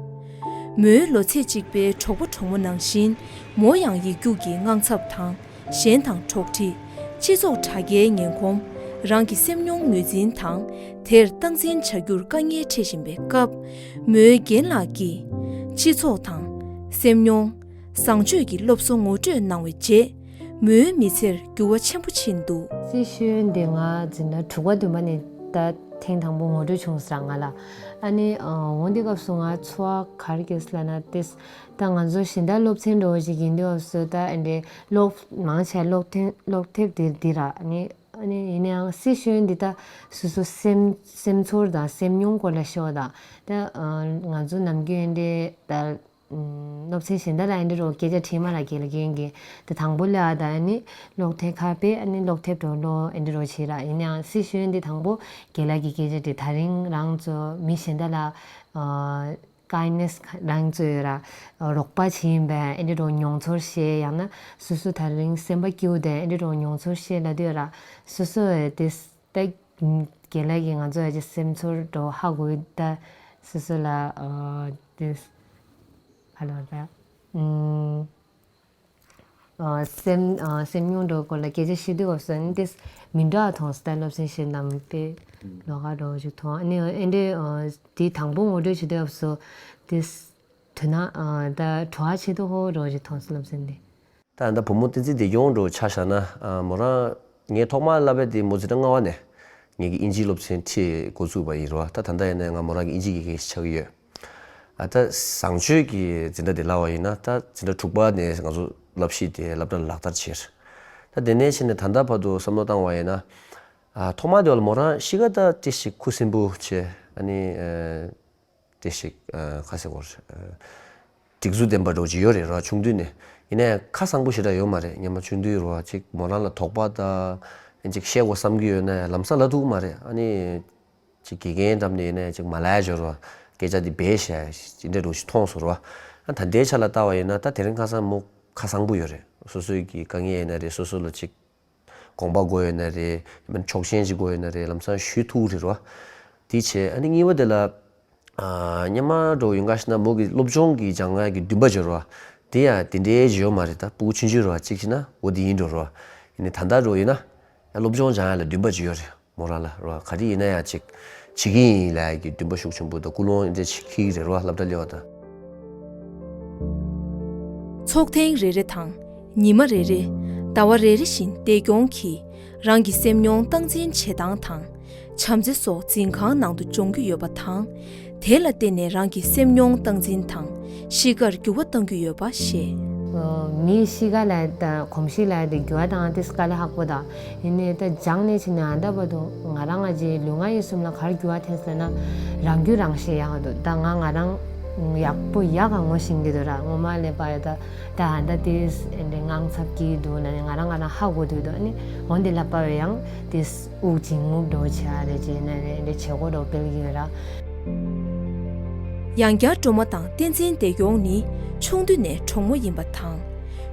མོའི་ལོ་ཚེ་གཅིག་པའི་གྲོགས་པོ་གྲོགས་མོ་ནང་བཞིན་མོ་ཡང་ཡིག་རྒྱུགས་ཀྱི་དངངས་འཚབ་དང་། གཞན་དང་གྲོགས་འདྲིས། སྤྱི་ཚོགས་དྲ་རྒྱའི་ངན་གོམས། རང་གི་སེམས་མྱོང་ངོས་འཛིན་དང་། དེར་སྟངས་འཛིན་བྱ་རྒྱུར་དཀའ་ངལ་འཕྲད་བཞིན་པའི་སྐབས། མོའི་རྒན་ལགས་ཀྱིས། སྤྱི་ཚོགས་དང་། སེམས་མྱོང་། བཟང་སྤྱོད་ཀྱི་སློབ་གསོ་ངོ་སྤྲོད་གནང་བའི་རྗེས། མོའི་མི་ཚེར་འགྱུར་བ་ཆེན་པོ་ཕྱིན་འདུག་སི་ཤེས་ཡོན་དེ་ང་འཛིན་གྲྭ་དྲུག་པ་བདུན་པ་ནས་ད་ཐེངས་དང་པོ་ངོ་སྤྲོད་བྱུང་ཟེར་ང་ལ། ཨ་ནི་འོང་དུས་སྐབས་སུ་ང་ཚོར་བ་ག་རེ་སྐྱེས་ལབ་ན་ཏེས། ད་ང་ཚོ་གཞན་དག་སློབ་ཚན་འདྲ་བོ་ཞིག་ཡིན་དུས་སྐབས་སུ་ད་ཨེ་འདྲའི་སློབ་མང་ཆེ་སློབ་ཐེངས་སློབ་དེབ་འདིར་འདི་ར་ཨ་ནི་ ཨ་ནི་ཡིན་ནའང་སི་ཤོན་འདི་ད་སོ་སོ་སེམས་སེམས་ཚོར་དང་སེམས་མྱོང་སྐོར་ལ་ཤོད་ད། ད་ང་ཚོ་ནམ་རྒྱུན་འདི་ད་སློབ་ཚན་གཞན་དག་ལ་ཨེ་འདྲ་རོ་སྐད་ཆ་དྲིས་མ་ལ་དགེ་ལ་རྒན་གྱིས་ད་དང་པོ་ལ་ཨ་ད་ཨ་ནི་ཀློག་དེབ་ཁ་པས་ཨ་ནི་ཀློག་དེབ་འགྲོ་ལོ་ཨེ་འདྲ་རོ་བྱེད་ར། ཡིན་ནའང་སི་ཤོན་འདི་དང་པོ་དགེ་ལ་གི་སྐད་ཆ་དྲིས། ད་རིང་རང་ཚོ་མི་གཞན་དག་ལ་ཀའིན་ནེས་རང་ཚོས་ར་རོགས་པ་བྱེད་ཡིན་པས་ཨེ་འདྲ་རོ་མྱོང་ཚོར་བཤད། ཡང་ན་སོ་སོ་ད་རིང་སེམས་པ་སྐྱིད་པོ་དེ་ཨེ་འདྲ་རོ་མྱོང་ཚོར་བཤད་ལ་དུས་ར་སོ་སོ་ཨེ་དེ་ད་རྒན་ལགས་ཀྱིས་ང་ཚོ་ཨེ་ཅེ་སེམས་ཚོར་འགྲོ་ཧ་གོ་ད་སོ་སོ་ལ་ཨ་དེ་ཧ་ལོ་ད་ཨུམ། ཨ་སེམས་ཨ་སེམས་མྱོང་འགྲོ་སྐོར་ལ་སྐད་ཆ་བཤད་དུས་སྐབས་སུ་ཨ་ནི་དེ་མི་འདྲ་བ་མཐོང་སོང་། ད་སློབ་ཚན་བཤད་ནམ་པའི་ལོགས་ཀ་འགྲོ་ཞིག་མཐོང་། ཨ་ནི་ཨེ་འདྲའི་ཨ་དེ་དང་པོ་ངོ་སྤྲོད་བྱེད་དུས་སྐབས་སུ་དེ་དོན་ན་ཨ་ད་བྲོ་བ་ཆེ་ཏོག་ཧོ་འགྲོ་ཞིག་མཐོང་སོང་སློབ་ཚན་དེ། ད་ད་བུ་མོ་བསྟན་འཛིན་བདེ་སྐྱོང་འགྲོ་ཆ་བཞག་ན་ཨ་མོ་རང་ངས་ཐོག་མར་བསླབ་པའི་དེ་མོ་འཛིན་གྲྭ་ལྔ་པ་ནས་ངེད་ཀྱི་དབྱིན་ཇིའི་སློབ་ཚན་ཁྲིད་འགོ་བཙུགས་པ་ཡིན་རོ། ད་ད་ལྟ་ཡིན་ན་ང་མོ་རང་གི་དབྱིན་ཇི་དགེ་རྒན་ཞིག་ཆགས་ཀྱི་ཡོད། ཨ་ད་བཟང་སྤྱོད་ཀྱི་འཛིན་གྲྭ་དེ་ལབ་པ་ཡིན་ན་ད་འཛིན་གྲྭ་དྲུག་པ་ནས་ང་ཚོ་བསླབ་གཞི་དེ་སློབ་གྲྭ་ལག་བསྟར་བྱས། ད་དེ་ནས་ཕྱིན་ནས་ད་ལྟ་བར་དུ་བསམ་བློ་བཏང་བ་ཡིན་ན་ཨ་ཐོག་མ་དེ་བ་ལ་མོ་རང་གཤིས་ཀ་ད་ཏི་ཞིག་ཁུ་སིམ་པོ་བྱས། ཨ་ནི་ཨ་ཏི་ཞིག་ཨ་ཁ་སེ་གོར་ཨ་སྒྲིག་འཛུགས་ལྡན་པ་འདྲ་བོ་ཅིག་ཡོད་རེད་ར། ཆུང་དུས་ནས། ཡིན་ནའི་ཁ་གསང་པོ་ཞེ་དྲག་ཡོད་མ་རེད། སྔོན་མ་ཆུང་དུས་ར་ཅིག་མོ་རང་ལ་དོགས་པ་དང་ཅིག་བཤད་དགོས་བསམ་གྱི་ཡོད་ན་ལམ་སང་ལབ་ཐུབ་ཀྱི་མ་རེད། ཨ་ནི་ཅིག་དགེ་རྒན་འགྲམ་ནས་ཡིན་ནའི་ཅིག་མ་ལབ་ཡ་ཅིག་ཡོད་ར། སྐད་ཆ་འདི་སྦས་བཞག་ཡ་ཅིག་འདྲ་འདྲ་བོ་ཞིག་མཐོང་སོང་ར། ཨ་ད་ལྟའི་ཆ་ལ་ལྟ་བ་ཡིན་ན་ད་དེ་རིང་ཁ་སང་མོ་ཁ་གསང་པོ་ཡོད་རེད། སོ་སོའི་གི་དཀའ་ངལ་ཡིན་ན་རེད། སོ་སོ་ལ་ཅིག་དགོངས་པ་དགོས་ཡོད་ན་རེད། མིན་ཆོག་མཆན་ཅིག་དགོས་ཡོད་ན་རེད། ལམ་སང་ཞུ་ཐུབ་རེད་རོ། དེ་བྱས། ཨ་ནི་གཉིས་པ་དེ་ལ་ཨ་སྔོན་མ་འདྲ་བོ་ཡིན་ག་ཞེ་ན་མོ་གི་སློབ་སྦྱོང་གི་སྦྱང་ཡ་གི་འདུན་པ་ཅིག་ཡོད་རོ། དེ་ཡང་དེ་འདྲའི་ཅིག་ཡོད་མ་རེད། ད་ཕྲུ་གུ་ཆུང་ཆུང་རོ་གཅིག་བྱས་ན་འོ་དེ་ཡིན་འགྲོ་རོ། ཡིན་ནའི་ད་ལྟ་འདྲ་བོ་ཡིན་ན་ཡ་སློབ་སྦྱོང་སྦྱང་ཡ་ལ་འདུན་པ་ཅིག་ཡོད་རེད། མོ་རང་ལ་རོ། ག་རེ་ཡིན་ན་ཡང་ཅིག་བྱེད་ཀྱི་ཡིན་ལབ་ཡ་གི་འདུན་པ་ཤུགས་ཆེན་པོ་དང་ཀུན་སློང་འདི་འདྲ་ཅིག་འཁྱེར་གྱི་རེད་རོ། སློབ་གྲྭ་སླེབས་པ་དང་། ཚོགས་ཐེངས་རེ་རེ་དང་ཉི་མ་རེ་རེ། ཟླ་བ་རེ་རེ་བཞིན་བདེ་སྐྱོང་གིས་རང་གི་སེམས་མྱོང་སྟངས་འཛིན་བྱེད་སྟངས་དང་། བྱམས་བརྩེ་སོགས་འཛིན་ཁང་ནང་དུ་སྦྱོང་རྒྱུ་ཡོད་པ་དང་། དེ་ལ་བརྟེན་ནས་རང་གི་སེམས་མྱོང་སྟངས་འཛིན་དང་གཤིས་ཀར་འགྱུར་བ་གཏང་རྒྱུ་ཡོད་པ་བཤད། མིའི་གཤིས་ཀ་ལ་དང་གོམས་གཤིས་ལ་དེ་འགྱུར་བ་བཏང་དེ་དཀའ་ལས་ཁག་པོ་དང་། ཡིན་ནའི་ད་སྦྱངས་ནས་ཕྱིན་ནས་ཨ་ད་བར་དུ་ང་རང་ང་རྗེས་ལུས་ངག་ཡིད་གསུམ་ལ་ག་རེ་འགྱུར་བ་ཐེབས་ཟེར་ན། རང་རྒྱུད་རང་ཤེས་ཡག་འདུག་ད་ང་ང་རང་ཡག་པོ་ཡག་ག་ངོ་ཤེས་ཀྱི་འདུག་ར། སྔོན་མ་ལས་པ་ཡ་ད་ད་ཨ་ད་དེ་འདྲའི་དངངས་འཚབ་སྐྱེ་འདུག་ན་ནི་ང་རང་ང་རང་ཧ་གོ་འདུག་འདུག་ཨ་ནི་འོན་ཏེ་ལབ་པ་བས་ཡང་དེ་དབུགས་འབྱིན་རྔུབ་འགྲོ་བྱ་རེད་ཅེས་ན་རེད། འདྲའི་བྱེད་སྒོ་འགྲོ་སྤེལ་གྱི་ཡོད་ར། ཡང་བསྐྱར་སྒྲོལ་མ་དང་བསྟན་འཛིན་བདེ་སྐྱོང་ནི་ཆུང་དུས་ནས་གྲོགས་མོ་ཡིན་པ་དང་།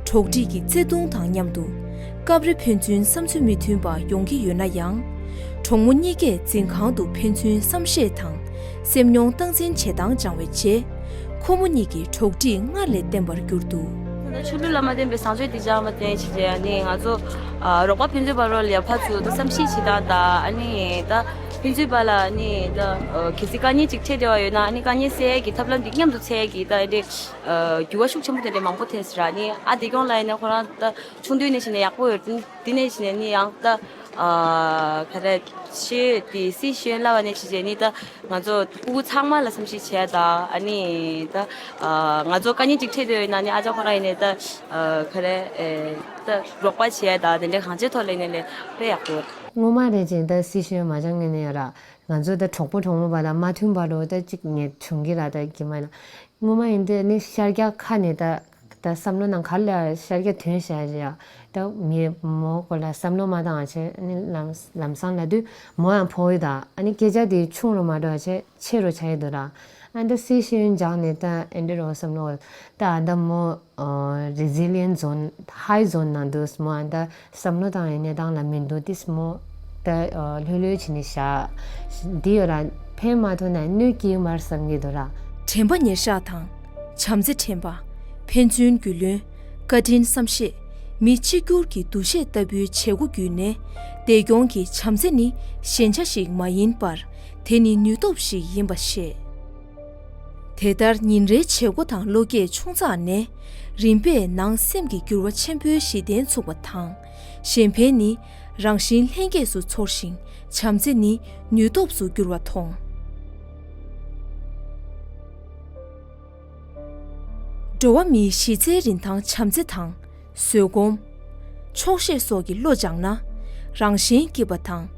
གྲོགས་འདྲིས་ཀྱི་བརྩེ་དུང་དང་མཉམ་དུ་སྐབས་རེ་ཕན་ཚུན་བསམ་ཚུལ་མི་མཐུན་པ་ཡོང་གི་ཡོད་ན་ཡང་། གྲོགས་མོ་གཉིས་ཀས་འཛིན་ཁང་དུ་ཕན་ཚུན་བསམ་ཤེས་དང་སེམས་མྱོང་སྟངས་འཛིན་བྱེད་སྟངས་སྦྱང་བའི་རྗེས། ཁོ་མོ་གཉིས་ཀྱི་གྲོགས་འདྲིས་སྔར་ལས་བརྟན་པར་གྱུར་འདུག་ད་ཆོས་ལུགས་ལ་མ་བརྟེན་པའི་བཟང་སྤྱོད་དེ་སྦྱང་བ་བརྟེན་བྱས་ནས་ང་ཚོ་ཨ་རོགས་པ་ཕན་ཚུན་བར་ལ་ཡ་ཕར་ཚུར་དུ་བསམ་ཤེས་བྱེད་སྟངས་དང་། ཨ་ནི་ད་ཕན་ཚུན་བར་ལ་ནི་ད་གལ་སྲིད་དཀའ་ངལ་ཅིག་འཕྲད་བསྡད་པ་ཡོད་ན་ཨ་ནི་དཀའ་ངལ་སེལ་ཡས་ཀྱི་ཐབས་ལམ་འདི་མཉམ་དུ་འཚོལ་ཡས་ཀྱི་ད་འདི་འགྱུར་བ་ཤུགས་ཆེན་པོ་དེ་འདྲ་མང་པོ་ཐེབས་སྲིད་ར། ནི་ཨ་བདེ་སྐྱོང་ལ་ཡིན་ན་ཁོ་རང་ད་ཆུང་དུས་ནས་བྱས་ནས་ཡག་པོ་ཡོད། འདི་ནས་བྱས་ནས་ནི་ཡང་ད་ག་རེ་ཤེས་དེ་སི་ཤེས་ལབ་པ་ནས་བྱས་བྱས་ནི་ད་ང་ཚོ་སྤུ་གུ་ཚང་མ་ལ་བསམ་ཤེས་བྱས་ད། ཨ་ནི་ད་ང་ཚོ་དཀའ་ངལ་ཅིག་འཕྲད་བསྡད་ཡོད་ན་ནི་ཨ་ཅག་ཁོ་རང་ཡིན་ནས་ད་ག་རེ་ད་རོགས་པ་བྱས་ད་དེ་འདྲ་གང་ཅིའི་ཐོག་ལ་ཡིན་ནས་ལས་དཔེ་ཡག་པོ། སྔོན་མ་རེད་ཅེས་ད་སི་ཤེས་མ་སྦྱང་ངེས་ནས་ཡོད་ར། ང་ཚོ་ད་གྲོགས་པོ་གྲོགས་མོ་བར་ལ་མ་མཐུན་པ་རོ་ད་ཅིག་ངས་བྱུང་གི་ར། ད་གི་མ་ན་སྔོན་མ་ཡིན་དུས་ནི་ཤར་རྒྱག་ཁ་ནས་ད་ད་བསམ་བློ་ནང་ག་ལ་ཤར་རྒྱག་དོན་བྱ་ཡ། ད་མི་མོ་སྐོར་ལ་བསམ་བློ་མ་བཏང་བ་བྱས་ནི་ལམ་ལམ་སང་ལ་དུས་མོ་ཡང་ཕོ་ཡི་ད་ཨ་ནི་སྐད་ཆ་དེ་ཆུང་རུ་མ་འགྲོ་བ་བྱས་ཆེ་རུ་ཆ་ཡི་འདུག་ར། ཨ་ད་སི་ཤེས་ཡོན་སྦྱངས་ནས་ད་ཨེ་འདྲ་རོ་བསམ་བློ་ད་ཨ་ད་མོ། རི་ཟི་ལི་ཡན་ཛོན་ཧའི་ཛོན་ནང་དུ་སྨོ། ཨ་ད་བསམ་བློ་བཏང་ཡས་གནས་སྟངས་ལ་མི་འདུག་དེ་སྨོ། ད་ལྷོད་ལྷོད་བྱས་ནས་བཞག་འདི་ཡོད་ར། ཕན་མ་ཐོགས་ན་གནོད་སྐྱེལ་མར་བསམ་གྱི་འདུག་ར། དྲན་པ་ཉེར་བཞག་དང་། བྱམས་བརྩེ་དྲན་པ། ཕན་ཚུན་རྒྱུས་ལོན། བཀའ་དྲིན་བསམ་ཤེས། མི་གཅིག་གྱུར་གྱི་འདུ་ཤེས་ལྟ་བུའི་བྱེད་སྒོ་བརྒྱུད་ནས་བདེ་སྐྱོང་གི་བྱམས་བརྩེ་ནི་ཞན་ཆ་ཞིག་མ་ཡིན་པར་དེ་ནི་ནུས་སྟོབས་ཤིག་ཡིན་པ་ཤེས། དེ་ལྟར་ཉིན་རེའི་བྱེད་སྒོ་དང་བློ་སྐྱེད་ཆུང་ཙག་ནས་རིམ་པས་ནང་སེམས་ཀྱི་འགྱུར་བ་ཆེན་པོའི་གཞི་རྟེན་ཚུགས་པ་དང་། གཞན་ཕན་ནི་རང་བཞིན་ལྷན་སྐྱེས་སུ་ཚོར་ཞིང་བྱམས་བརྩེ་ནི་ནུས་སྟོབས་སུ་འགྱུར་བ་མཐོང་། འགྲོ་བ་མིའི་གཞི་རྩའི་རིན་ཐང་བྱམས་བརྩེ་དང་། བཟོད་སྒོམ། ཆོག་ཤེས་སོགས་ཀྱི་བློ་སྦྱངས་ན། རང་བཞིན་སྐྱིད་པ་དང་།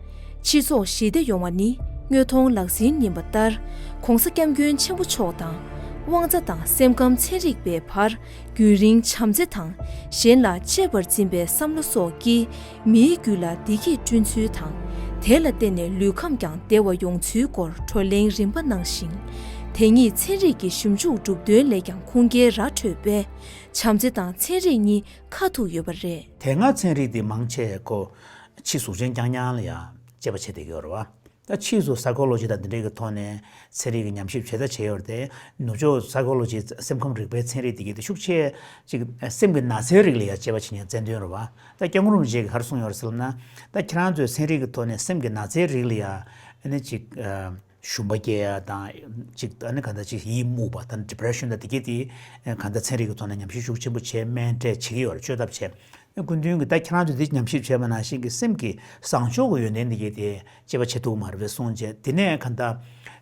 སྤྱི་ཚོགས་ཞི་བདེ་ཡོང་བ་ནི་དངོས་མཐོང་ལག་ཟིན་ཡིན་པ་ལྟར། ༸གོང་ས་༸སྐྱབས་མགོན་ཆེན་པོ་མཆོག་དང་། དབང་རྩ་དང་སེམས་ཁམས་ཚན་རིག་པའི་བར་རྒྱུན་རིང་བྱམས་བརྩེ་དང་། གཞན་ལ་གཅེས་པར་འཛིན་པའི་བསམ་བློ་སོགས་ཀྱིས། མིའི་རྒྱུད་ལ་བདེ་སྐྱིད་བསྐྲུན་ཚུལ་དང་། དེ་ལ་བརྟེན་ནས་ལུས་ཁམས་ཀྱང་བདེ་བ་ཡོང་ཚུལ་སྐོར་བགྲོ་གླེང་རིམ་པ་གནང་ཞིང་། དེ་ཉིད་ཚན་རིག་གི་ཞིབ་འཇུག་གྲུབ་དོན་ལས་ཀྱང་ཁུངས་སྐྱེལ་ར་འཕྲོད་པས། བྱམས་བརྩེ་དང་ཚན་རིག་གཉིས་ཁ་ཐུག་ཡོད་པ་རེད། དེ་སྔ་ཚན་རིག་དེ་མང་ཆེ་ཁོ་ཕྱི་གཟུགས་ཅན་རྐྱང་རྐྱང་ལ་ཡང་དཔྱད་པ་བྱེད་བསྡད་ཀྱི་ཡོད་རེད་བ། ད་ཕྱིས་སུ་སའི་ཀོ་ལོ་ཇི་དང་འདི་འདྲའི་གི་ཐོག་ནས་ཚན་རིག་གི་ཉམས་ཞིབ་བྱེད་ད་བྱས་ཡོད་རེད་དེ། ནུབ་ཕྱོགས་སའི་ཀོ་ལོ་ཇི་སེམས་ཁམས་རིག་པའི་ཚན་རིག་དེ་གའི་དེ་ཤུགས་ཆེ་ཅིག་སེམས་ཀྱི་ན་ཚའི་རིགས་ལ་ཡང་དཔྱད་པ་བྱེད་མཁན་རྩལ་འདོན་རེད་བ། ད་སྐྱབས་མགོན་རིན་པོ་ཆེ་གིས་ག་རེ་གསུངས་ཡོད་རེད་ཟེར་ལབ་ན། ད་ཁྱེད་རང་ཚོའི་ཚན་རིག་གི་ཐོག་ནས་སེམས་ཀྱི་ན་ཚའི་རིགས་ལ་ཡང་ཨ་ནི་ཅིག་ཨ་ཞུམ་པ་སྐྱེ་ཡ་དང་ཅིག་ཨ་ནི་ག་འདྲ་ཅིག་ཡིད་མུག་པ་དང་ཌི་པི་རེ་ཤན་དང་དེ་གའི་དེ་ག་འདྲ་ཚན་རིག་གི་ཐོག་ནས་ཉམས་ཞིབ་ཤུགས་ཆེན་པོ་བྱས། སྨན་སྤྲད་བྱེད་ཀྱི་ཡོད་རེད། བཅོས་ཐབས་བྱས། སྐུ་མདུན་གྱིས་ད་ཁྱེད་རང་ཚོས་འདི་ཉམས་ཞིབ་བྱས་པ་ནང་བཞིན་གྱི་སེམས་ཀྱི་བཟང་ཕྱོགས་ཀྱི་ཡོན་ཏན་འདི་གའི་དེ་དཔྱད་པ་བྱེད་ཐུབ་ཀྱི་མ་རེད་པས་གསུངས་རྗེས། དེ་ནས་གང་ལྟར་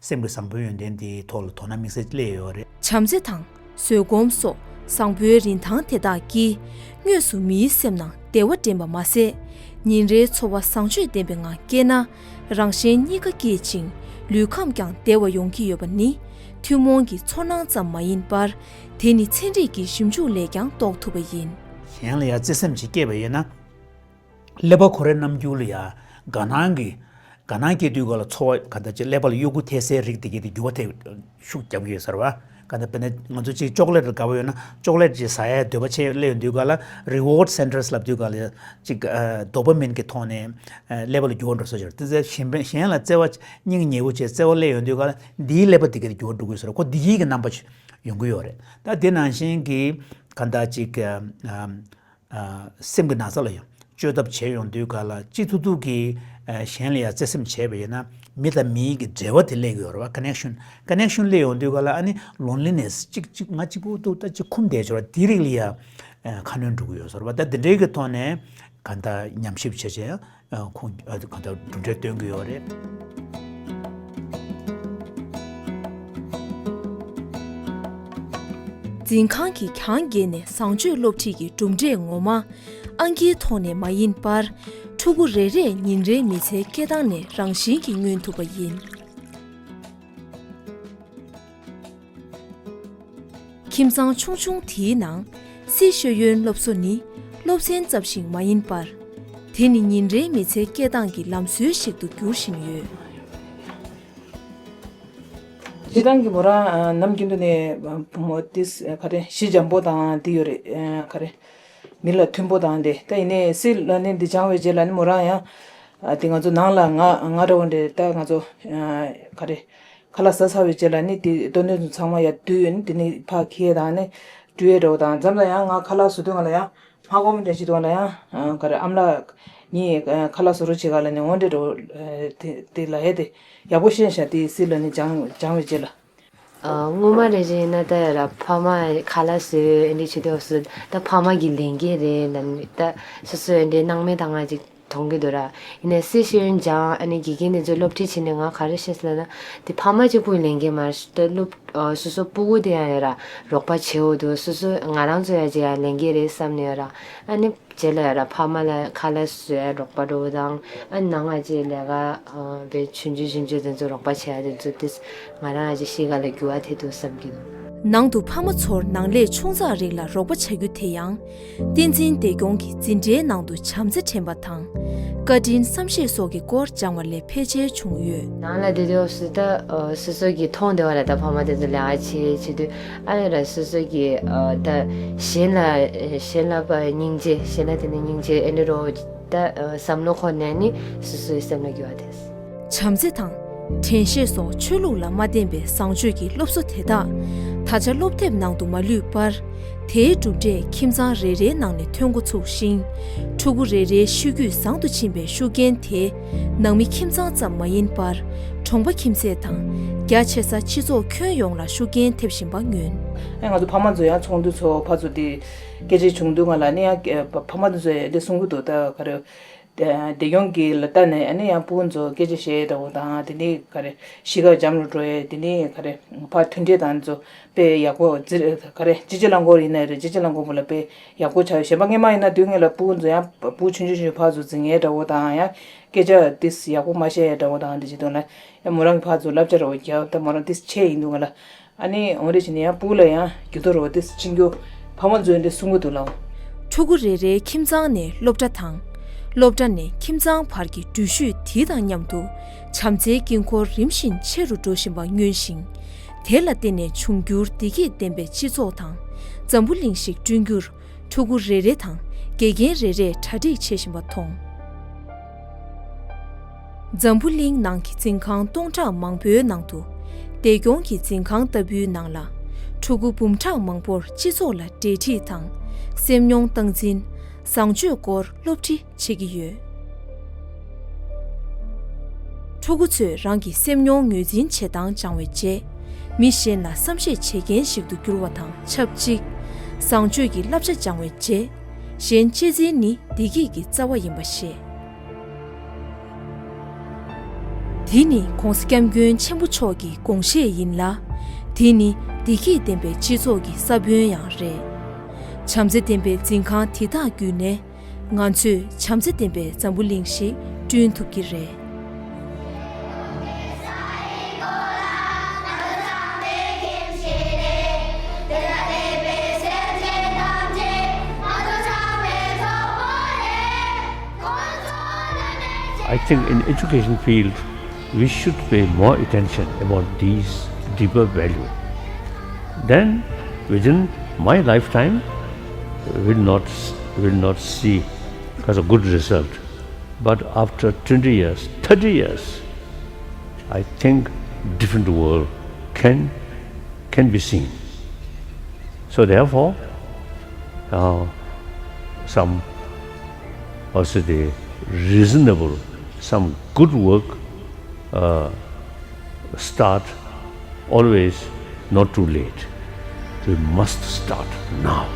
སེམས་ཀྱི་བཟང་པོའི་ཡོན་ཏན་འདིའི་ཐོག་ལ་དོ་སྣང་དམིགས་བསལ་སླེབས་ཡོད་རེད། བྱམས་བརྩེ་དང་བཟོད་སྒོམ་སོགས་བཟང་པོའི་རིན་ཐང་དེ་དག་གིས་དངོས་སུ་མིའི་སེམས་ནང་བདེ་བ་འདྲེན་པ་མ་ཟད། ཉིན་རེའི་འཚོ་བ་བཟང་སྤྱོད་ལྡན་པའི་ངང་སྐྱེལ་ན། རང་གཞན་གཉིས་ཀ་སྐྱིད་ཅིང་ལུས་ཁམས་ཀྱང་བདེ་བ་ཡོང་གི་ཡོད་པ་ནི་ཐུན་མོང་གི་ཚོར་སྣང་ཙམ་མ་ཡིན་པར། དེ་ནི་ཚན་རིག་གི་ཞིབ་འཇུག་ལས་ཀྱང་རྟོགས་ཐུབ་པ་ཡིན། གཞན་ལ་ཡང་བརྩེ་སེམས་ཅིག་སྐྱེས་པ་ཡིན་ན། ཀླད་པ་ཁོ་རའི་རྣམ་འགྱུར་ལ་ཡང་དགའ་སྣང་གི། དགའ་སྣང་སྐྱེ་དུས་སྐབས་ལ་ཚོར་བ་ག་འདྲ་ཅིག་ཀླད་པ་ལ་གཡོ་འགུལ་ཐེབས་སའི་རིགས་དེ་གའི་དེ་འགྱུར་བ་ཐེབས་ཤུགས་རྒྱབ་ཀྱི་ཡོད་ས་རེད་བ། ག་འདྲ་དཔེར་ན་ང་ཚོ་ཅིག་ཅོག་ལེ་ཊི་དགའ་པོ་ཡོད་ན་ཅོག་ལེ་ཊི་ཅིག་ཟ་ཡའི་འདོད་པ་ཆེ་སླེབས་ཡོང་དུས་སྐབས་ལ་རི་ཝར་ཌི་སེན་ཊར་སི་ལབ་དུས་སྐབས་ལ་ཅིག་ཌོ་པ་མིན་གྱི་ཐོག་ནས་ཀླད་པ་ལ་འགྱུར་བ་འགྲོ་ས་ཅིག་རེད། དེ་ཚེ་གཞན་པ་གཞན་ལ་བརྩེ་བ་སྙིང་ཉེ་བོ་བྱས་བརྩེ་བ་སླེབས་ཡོང་དུས་སྐབས་ལ་འདིའི་ཀླད་པ་དེ་གའི་དེ་འགྱུར་བ་འགྲོ་གི་ཡོད་ས་རེད། ཁོ་འདི་ཡིག་གི་རྣམ་པ་ཅིག་ཡོང་གི་ཡོད་རེད། ད་དེ་ནང་བཞིན་གྱི་ག་འདྲ་ཅིག་ཨ། ཨ། སེམས་ཀྱི་ན་ཚ་ལ་ཡང་བཅོས་ཐབས་བྱས་ཡོང་དུས་སྐབས་ལ་སྤྱི་ཐུབ་ཐུབ་ཀྱིས་ཨ་གཞན་ལ་ཡང་བརྩེ་སེམས་བྱས་པ་ཡིན་ན། མི་དང་མིའི་གི་འབྲེལ་བ་དེ་སླེབས་ཀྱི་ཡོད་རེད་བ། ཀ་ནེག་ཤན། ཀ་ནེག་ཤན་སླེབས་ཡོང་དུས་སྐབས་ལ་ཨ་ནི་ལོན་ལི་ནེ་སི་གཅིག་གཅིག་ང་གཅིག་པུ་འདུག་ད་གཅིག་ཁུམ་བསྡད་ཆོག་ར། དེ་རིགས་ལ་ཡང་ཨ་ཁ་སྣོན་འགྲོ་གི་ཡོད་ས་རེད་བ། ད་དེ་འདྲའི་གི་ཐོག་ནས་ག་འདྲ་ཉམས་ཞིབ་བྱས་བྱས་ཨ་ཁོང་ཨ་ག་འདྲ་གྲུབ་འབྲས་སྟོན་གྱི་ཡོད་རེད། འཛིན་ཁང་གིས་གྱང་བརྒྱབ་ནས་བཟང་སྤྱོད་སློབ་ཁྲིད་ཀྱི་གྲུབ་འབྲས་ངོ་མ་ཨང་ཀིའི་ཐོག་ནས་མ་ཡིན་པར། ཕྲུ་གུ་རེ་རེས་ཉིན་རེའི་མི་ཚེའི་སྐྱེལ་སྟངས་ནས་རང་བཞིན་གྱིས་མངོན་ཐུབ་པ་ཡིན། ཁྱིམ་ཚང་ཆུང་ཆུང་དེའི་ནང་སི་ཤེས་ཡོན་སློབ་གསོ་ནི་སློབ་ཚན་ཙམ་ཞིག་མ་ཡིན་པར། དེ་ནི་ཉིན་རེའི་མི་ཚེའི་སྐྱེལ་སྟངས་ཀྱི་ལམ་སྲོལ་ཞིག་ཏུ་འགྱུར་བཞིན་ཡོད། སྤྱིར་བཏང་གི་མོ་རང་ནམ་རྒྱུན་དུ་ནས་བུ་མོ་ཏིས་ག་རེ་གཤིས་འཇམ་པོ་དང་དེ་ཡོད་རེད། ག་རེ་མི་ལ་མཐུན་པོ་དང་དེ་ད་ཡིན་ནའི་སི་ལ་ནི་འདི་སྦྱང་བའི་རྗེས་ལ་ནི་མོ་རང་ཡང་དེ་ང་ཚོ་ནང་ལ་ང་ང་འདྲ་བོ་འདྲ་ད་ང་ཚོ་ག་རེ་ཁ་ལག་ཟ་ཚར་བའི་རྗེས་ལ་ནི་དེ་ལྟོ་ནི་ཚང་མ་ཡར་བསྡུས་ནི་དེ་ནི་ཕར་འཁྱེར་དང་ནི་འགྲུལ་ཡས་འདྲ་བོ་དང་མཚམས་ལ་ཡང་ང་ཁ་ལག་བཟོ་དུས་ང་ལ་ཡང་། མ་གོམས་འདྲ་ཞིག་འདུག་ལ་ཡང་། ག་རེ་ཨམ་ལགས་ནི་ཁ་ལག་བཟོ་རོགས་བྱེད་ག་ལ་ནི་འོ་འདྲ་འགྲོ། དེ་དེ་ལ་ཡ་དེ་ཡག་པོ་ཤེས་ཤག་དེ་སི་ལ་ནི་སྦྱང་སྦྱང་བའི་རྗེས་ལ། སྔོན་མ་རེ་བཞིན་ན་ད་ཡ་ར་ཕ་མ་ཁ་ལག་བཟོས་ཨེ་འདྲ་བྱེད་དུས་སུ་ད་ཕ་མ་གི་ལས་འགན་རེད་ལ་ནི་ད་སོ་སོ་ཨེ་འདྲ་སྣང་མེད་བཏང་ང་ཅིག་མཐོང་གི་འདུག་ར། ཡིན་ནའི་སི་ཤེས་ཡོན་སྦྱང་ཨ་ནི་དགེ་རྒན་དེ་ཚོས་སློབ་ཁྲིད་བྱས་ནས་ང་ག་རེ་ཤེས་སོང་ལབ་ན་དེ་ཕ་མ་གཅིག་པུའི་ལས་འགན་མ་རེད། ད་སློབ། ཨ། སོ་སོ་སྤུ་གུ་དེ་ཡང་ཡ་ར་རོགས་པ་བྱེད་འོ་འདུག་སོ་སོ་ང་རང་ཚོ་ཡང་ཅིག་ཡང་ལས་འགན་རེད་བསམ་ནས་ཡ་ར། ཨ་ནི་རྗེས་ལ་ཡ་ར་ཕ་མ་ལ་ཁ་ལག་བཟོ་ཡ་རོགས་པ་འགྲོ་བ་དང་། ཨ་ནི་ནང་ང་ཅིག་ལས་ཀ་ཨ་བའི་ཆུང་ཆུང་ཆུང་ཆུང་དེ་ཚོ་རོགས་པ་བྱེད་ཡ་དེ་ཚོ་དེ་ང་རང་ཡང་ཅིག་གཤིས་ཀ་ལ་འགྱུར་བ་ཐེབས་འདུག་བསམ་གྱི་འདུག་ནང་དུ་ཕ་མ་ཚོར་ནང་ལས་ཆུང་ཙག་རིགས་ལ་རོགས་པ་བྱ་རྒྱུ་དེ་ཡང་། བསྟན་འཛིན་བདེ་སྐྱོང་གིས་འཛིན་གྲྭའི་ནང་དུ་བྱམས་བརྩེ་དྲན་པ་དང་། བཀའ་དྲིན་བསམ་ཤེས་སོགས་ཀྱི་སྐོར་སྦྱང་བ་ལས་ཕལ་ཆེར་བྱུང་ཡོད། ནང་ལ་བསྡད་དུས་སུ་ད་སོ་སོ་གིས་མཐོང་བདེ་བ་ལ་ད་ཕ་མ་དེ་ཚོ་ལས་ཀ་བྱེད་བྱེད་དུས་ཨ་ཡ་ར་སོ་སོ་གིས་ད་གཞན་ལ་གཞན་ལ་སྙིང་རྗེ་གཞན་ལ་དེ་ནས་སྙིང་རྗེ་ཨེ་འདྲ་རོ་ད་བསམ་བློ་འཁོར་ནས་ནི་སོ་སོའི་སེམས་ལ་འགྱུར་བ་དེ། བྱམས་བརྩེ་དང་། དྲན་ཤེས་སོགས་ཆོས་ལུགས་ལ་མ་བརྟེན་པའི་བཟང་སྤྱོད་ཀྱི་སློབ་གསོ་དེ་དག་ད་ཆ་སློབ་དེབ་ནང་དུ་མ་ལུས་པར། དེའི་གྲུབ་འབྲས་ཁྱིམ་ཚང་རེ་རེའི་ནང་ནས་ཐོན་འགོ་ཚུགས་ཤིང་། ཕྲུ་གུ་རེ་རེའི་ཤེས་རྒྱུད་བཟང་དུ་ཕྱིན་པའི་ཤུགས་རྐྱེན་དེ། ནང་མི་ཁྱིམ་ཚང་ཙམ་མ་ཡིན་པར། གྲོང་པ་ཁྱིམ་མཚེས་དང་། རྒྱ་ཆེ་ས་སྤྱི་ཚོགས་ཁྱོན་ཡོངས་ལ་ཤུགས་རྐྱེན་ཐེབས་བཞིན་པ་མངོན། ཨ་ང་ཚོ་ཕ་མ་ཚོ་ཡང་ཚོགས་འདུ་ཚོགས་ཕར་ཚུར་དེ་སྐད་ཆ་བྱུང་དུས་ང་ལ་ནི་ཡང་ཕ་མ་དེ་ཚོས་དེ་གསུང་གི་འདུག་ད་ག་རེ། དེ་སྡེ་སྐྱོང་གི་ལ་ལྟ་ནས་ཨ་ནི་ཡང་སྤུ་གུ་ཚོ་སྐད་ཆ་བཤད་འདྲ་བོ་དང་དེ་ནི་ག་རེ་གཤིས་ཀ་འཇམ་རུ་འགྲོ་ཡས་དེ་ནི་ག་རེ་ཕར་མཐུན་སྒྲིལ་དང་ཚོ་དཔེ་ཡག་པོ་ཛི་ག་རེ་ཅི་ཅི་ལ་འགོར་ཡིན་ན་རེད། ཅི་ཅི་ལ་འགོར་བ་ལ་དཔེ་ཡག་པོ་ཆགས་ཡོད། གཞན་པ་སྔས་མ་ཡིན་ན་དུས་ངན་ལ་སྤུ་གུ་ཚོ་ཡང་སྤུ་གུ་ཆུང་ཆུང་ཆུང་ཕར་ཚུར་འཛིང་ཡས་འདྲ་བོ་དང་ཡང་སྐད་ཆ་ཏིས་ཡག་པོ་མ་བཤད་ཡས་འདྲ་བོ་དང་དེ་བྱེད་དུས་ན་ཡང་མོ་རང་གི་ཕར་ཚུར་བསླབ་བྱ་འདྲ་བོ་རྒྱབ་ད་མོ་རང་ཏིས་ཆེ་ཡིན་འདུག་ང་ལ། ཨ་ནི་འོ་རེ་བྱས་ནས་ཡང་སྤུ་གུ་ལ་ཡང་འགྱུར་ལྡོག་འདྲ་བོ་ཏིས་ཕྱིན་རྒྱུ་ཕ་མ་ཚོས་འདི་གསུང་གི་འདུག་ལགས། ཕྲུ་གུ་རེ་རེའི་ཁྱིམ་ཚང་ནས་སློབ་གྲྭ་དང་། སློབ་གྲྭ་ནས་ཁྱིམ་ཚང་བར་གྱི་འགྲུལ་བཞུད་དེ་དང་མཉམ་དུ་བྱམས་བརྩེའི་དཀྱིལ་འཁོར་རིམ་བཞིན་ཆེ་རུ་འགྲོ་བཞིན་པ་མངོན་ཞིང་། དེ་ལ་བརྟེན་ནས་འབྱུང་འགྱུར་བདེ་སྐྱིད་ལྡན་པའི་སྤྱི་ཚོགས་དང་འཛམ་བུ་གླིང་ཞིག་བསྐྲུན་རྒྱུར་ཕྲུ་གུ་རེ་རེ་དང་དགེ་རྒན་རེ་རེས་གྲ་སྒྲིག་བྱེད་བཞིན་པ་མཐོང་། འཛམ་བུ་གླིང་ནང་གི་འཛིན་ཁང་སྟོང་ཕྲག་མང་པོའི་ནང་དུ། བདེ་སྐྱོང་གི་འཛིན་ཁང་ལྟ་བུའི་ནང་ལ། ཕྲུ་གུ་འབུམ་ཕྲག་མང་པོར་སྤྱི་ཚོགས་ལ་འབྲེལ་འདྲིས་དང་། སེམས་མྱོང་སྟངས་འཛིན། བཟང་སྤྱོད་སྐོར་སློབ་ཁྲིད་བྱེད་ཀྱི་ཡོད། ཕྲུ་གུ་ཚོས་རང་གི་སེམས་མྱོང་ངོས་འཛིན་བྱེད་སྟངས་སྦྱང་བའི་རྗེས། མི་གཞན་ལ་བསམ་ཤེས་བྱེད་མཁན་ཞིག་ཏུ་འགྱུར་བ་དང་ཆབས་ཅིག་བཟང་སྤྱོད་ཀྱི་བསླབ་བྱ་སྦྱང་བའི་རྗེས། གཞན་གཅེས་འཛིན་ནི་བདེ་སྐྱིད་ཀྱི་རྩ་བ་ཡིན་པ་ཤེས། དེ་ནི་༧གོང་ས་༧སྐྱབས་མགོན་ཆེན་པོ་མཆོག་གི་དགོངས་བཞེད་ཡིན་ལ། དེ་ནི་བདེ་སྐྱིད་ལྡན་པའི་སྤྱི་ཚོགས་ཀྱི་ས་བོན་ཡང་རེད། བྱམས་བརྩེ་ལྡན་པའི་འཛིན་ཁང་དེ་དག་བརྒྱུད་ནས། ང་ཚོས་བྱམས་བརྩེ་ལྡན་པའི་འཛམ་བུ་གླིང་ཞིག་བསྐྲུན་ཐུབ་ཀྱི་རེད། I think in education field, we should pay more attention about these deeper value. Then, within my lifetime, will not, will not see as a good result. But after twenty years, thirty years, I think different world can, can be seen. So therefore, uh, some, also the reasonable, some good work, uh, start always not too late. We must start now.